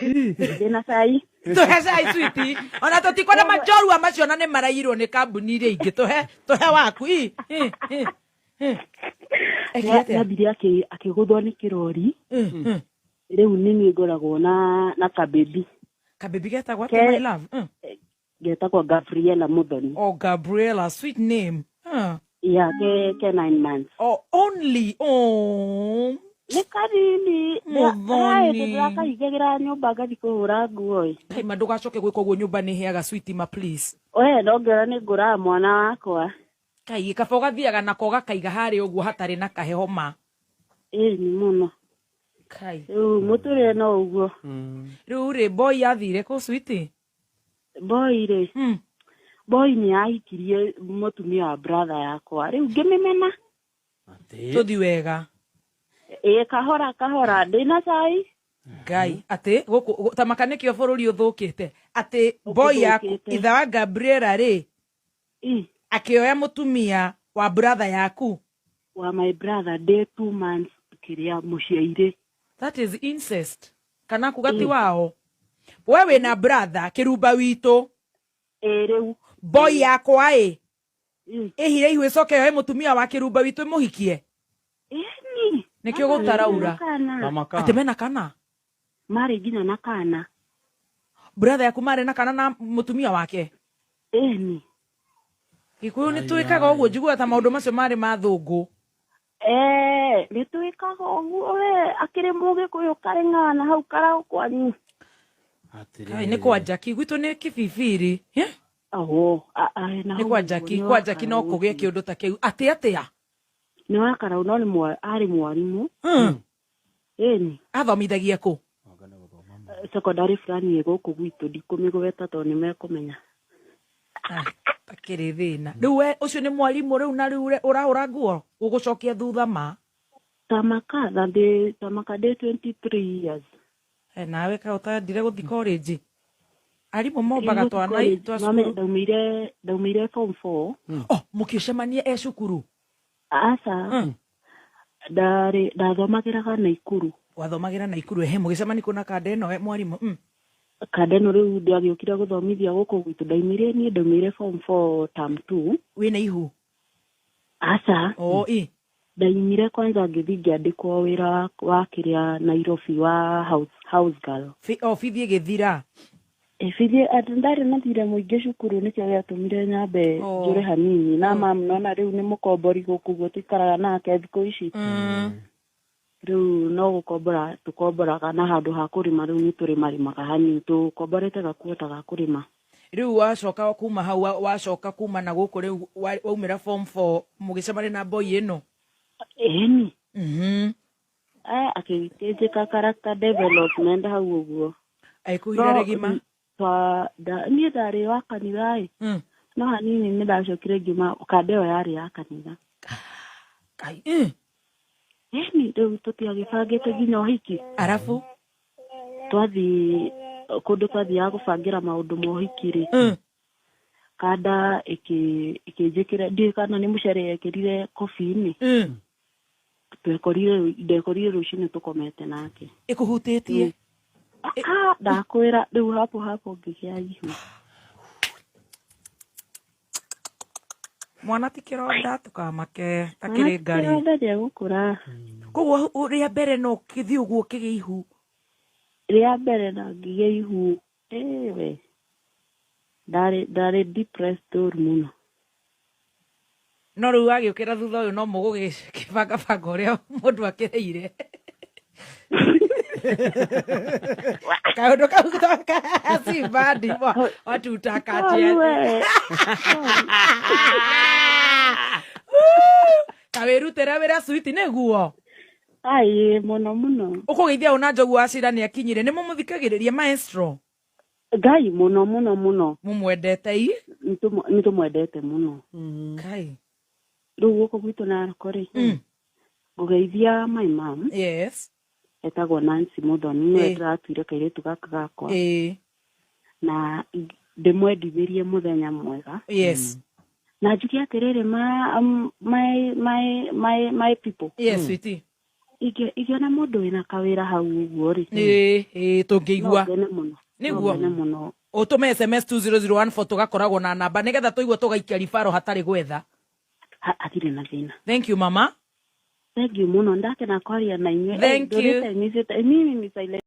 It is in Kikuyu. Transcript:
Ndĩna cai. Tũhe cai, sweetie. Ona tũtikwenda manjorua macio, na nĩ maraiyirwo nĩ kambuni iria ingĩ. Tũhe waku. I, i, i, i. Ekire atĩa? Nĩambire akĩgũthwo nĩ kĩrori. Rĩu nĩ niĩ ngoragwo na kabebi. Kabebi getagwo atĩa, my love? Getagwo Gabriela Muthoni. Oh, Gabriela, sweet name. Yeah, ke 9 months. Oh, only. Oh. Nĩ kanini. Muthoni. Ndĩrakahingagĩra nyũmba ngathi kũhũra nguo ĩ. Kaima, ndũgacoke gwĩka ũguo, nyũmba nĩ ĩhĩaga, sweetie ma, please. We no ngĩona nĩ ngũraga mwana wakwa. Kai, kaba ũgathiaga nako ũgakaiga harĩa ũguo hatarĩ na kaheho ma. Ĩ nĩ mũno. Kai. Rĩu mũtũrĩre no ũguo. Rĩu rĩ, boy athire kũ, sweetie? Boy rĩ, boy nĩ ahikirie mũtumia wa brother yakwa, rĩu ngĩmĩmena. Tũthi wega. Ĩ, kahora kahora, ndĩna cai. Ngai, atĩ gũkũ ta maka nĩkĩo bũrũri ũthũkĩte, atĩ boy yaku, Ũthũkĩte. ithe wa Gabriela rĩ, akĩoya mũtumia wa brother yaku. Wa my brother, ndĩ 2 months kĩrĩa mũciairĩ. That is incest, kana kuga ti wao. We wĩna brother kĩrumba witũ? Ĩ rĩu. Boy yakwa ĩ ĩhire ihu, ĩcoke yoe mũtumia wa kĩrumba witũ ĩmũhikie? Ĩni. Nĩkĩo gũtaraura. Kana. Tamaka. Atĩ mena kana? Marĩ nginya na kana. Brother yaku marĩ na kana na mũtumia wake? Ĩni. Gĩkũyũ nĩ twĩkaga ũguo? Njiguaga ta maũndũ macio marĩ ma thũngũ. Eh, nĩ twĩkaga ũguo, we akĩrĩ mũgĩkũyũ karĩ ng'ana hau karaũ kwanyu. Kai, nĩ kwa Njaki, gwitũ nĩ kĩbibiri. Eh? Aho, na Nĩ hau kwa ũguo Njaki. nĩ Kwa Njaki no wa Karaũ. kũgĩe kĩũndũ ta kĩu atĩ atĩa? Nĩ wa Karaũ, no nĩ arĩ mwarimũ. Ĩni. Athomithagia kũ? Secondary fulani ĩ gũkũ gwitũ, ndikũmĩgweta tondũ nĩ mekũmenya. Ah, takĩrĩ thĩna rĩu we ũcio nĩ mwarimũ rĩu, na rĩu ũrahũra nguo gũgũcokia thutha ma. Tamaka na ndĩ tamaka ndĩ 23 years. Eh, nawe ka ũtandire gũthi college, arimũ mombaga twana twa Mame, cukuru. Ndaumĩire form 4. Oh, mũkĩcemania e cukuru? Aca. Ndarĩ ndathomagĩraga Naikuru. Wathomagĩra Naikuru, ehe, mũgĩcemania kũ na kanda ĩno, mwarimũ? Kanda ĩno rĩu ndĩagĩũkire gũthomithia gũkũ gwitũ, ndaumire niĩ ndaumĩire form 4 term 2. Wĩna ihu? Aca. Oh, ĩ. Ndaumire kwanza ngĩthiĩ ngĩandĩkwo wĩra wa kĩrĩa Nairobi wa house girl. Oh, bithi ĩgĩthira. Bithi atĩ ndarĩ na thirĩ mũingĩ cukuru, nĩkĩo gĩatũmire nyambe njũre hanini na mam, nona rĩu nĩ mũkombori gũkũ ũguo tũikaraga nake thikũ ici. Rĩu no gũkombora tũkomboraga, na handũ ha kũrĩma rĩu nĩ tũrĩmarĩmaga hanini, tũkomborete gakuota ga kũrĩma. Rĩu wacoka kuma hau, wacoka kuma na gũkũ rĩu waumĩra form 4, mũgĩcemania na boy ĩno? Ĩni. Eh, akĩnjĩka character development hau ũguo. Aikũhira rĩgima? Niĩ ndarĩ wa kanitha ĩ, no hanini nĩ ndacokire ngiuma kanda ĩyo yarĩ ya kanitha. Kai. Ĩni, rĩu tũtiagĩbangĩte nginya ũhiki. Arabu? Twathiĩ kũndũ twathiaga gũbangĩra maũndũ ma ũhiki rĩ, kanda ĩkĩnjĩkĩra, ndiũĩ kana nĩ mũcere yekĩrire kobi-inĩ. Twekorire, ndekorire rũcinĩ tũkomete nake. Ĩkũhutĩtie? Ah, ndakwĩra, rĩu hapo hapo ngĩgĩa ihu. Mwana ti kĩronda, tũkamake takĩrĩ ngarĩ. Kĩronda gĩa gũkũra. Koguo rĩa mbere no kĩthiĩ ũguo kĩgĩa ihu? Rĩa mbere na ngĩgĩa ihu, ĩwe ndarĩ depressed ũru mũno. No rĩu wagĩũkĩra thutha ũyũ, no mũgũgĩbangabanga ũrĩa mũndũ akĩreire kaũndũ kau si badi watutakatia. We. Kawĩrutĩra wĩra, sweetie, nĩguo. Ai, mũno mũno. Ũkũgeithia ũna Njogu wa Cira nĩ akinyire, nĩ mũmũthikagĩrĩria, maestro? Ngai, mũno mũno mũno. Mũmwendete i? Nĩ tũmwendete mũno. Kai. Rĩu gũkũ gwitũ Naroko rĩ, ngũgeithia my mom. Etagwo Nancy Muthoni, nĩwe ndĩratuire kairĩtu gaka gakwa, na ndĩmwendithĩrie mũthenya mwega, na njuge atĩrĩrĩ, ma my people, Yes, sweetie. Ingĩona mũndũ wĩna kawĩra hau ũguo rĩ, Ĩĩ, ĩĩ, no tũngĩigua ngene mũno. No Nĩguo. ngene mũno. Ũtũme SMS 20014, tũgakoragwo na namba nĩgetha tũigue tũgaikia ribaro hatarĩ gwetha. Hatirĩ na thĩna. Thank you, mama. Thank you mũno, ndakena kwaria na inyuĩ. Thank you. Ndũrĩte nyicĩte mimi ni silent.